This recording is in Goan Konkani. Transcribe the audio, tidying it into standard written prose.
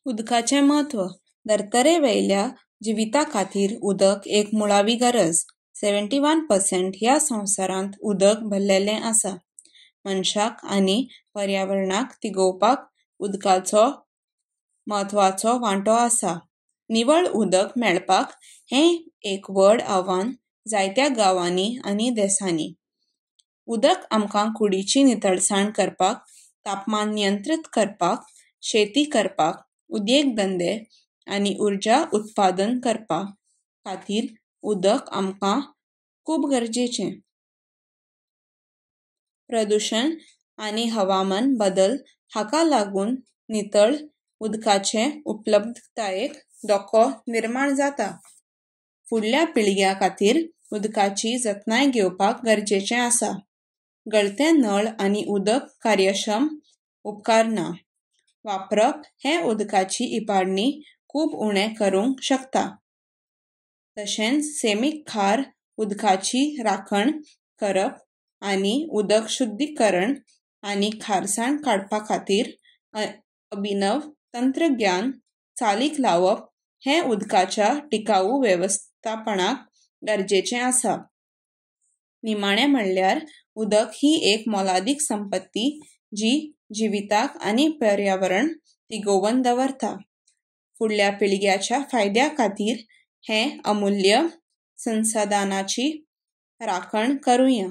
उदकाचें म्हत्व. धर्तरे वयल्या जिविता खातीर उदक एक मुळावी गरज. 71% ह्या संवसारांत उदक भरलेलें आसा. मनशाक आनी पर्यावरणाक तिगोवपाक उदकाचो म्हत्वाचो वांटो आसा. निवळ उदक मेळपाक हें एक व्हड आव्हान जायत्या गांवांनी आनी देशांनी. उदक आमकां कुडीची नितळसाण करपाक, तापमान नियंत्रीत करपाक, शेती करपाक, उद्देग धंदे आनी उर्जा उत्पादन करपा खातीर उदक आमकां खूब गरजेचें. प्रदुशण आनी हवामान बदल हाका लागून नितळ उदकाचे उपलब्धतायेक धोको निर्माण जाता. फुडल्या पिळग्यां खातीर उदकाची जतनाय घेवपाक गरजेचें आसा. गळते नळ आनी उदक कार्यक्षम उपकरणां वापरप हें उदकाची इबाडणी खूब उणें करूंक शकता. तशेंच सैमीक खार उदकाची राखण करप आनी उदक शुध्दीकरण आनी खारसाण काडपा खातीर अभिनव तंत्रज्ञान चालीक लावप हें उदकाच्या टिकाऊ वेवस्थापनाक गरजेचें आसा. निमाणें म्हणल्यार उदक ही एक मोलादीक संपत्ती जी जिविताक आनी पर्यावरण तिगोवन दवरता. फुडल्या पिळग्याच्या फायद्या खातीर हें अमूल्य संसाधनाची राखण करुया.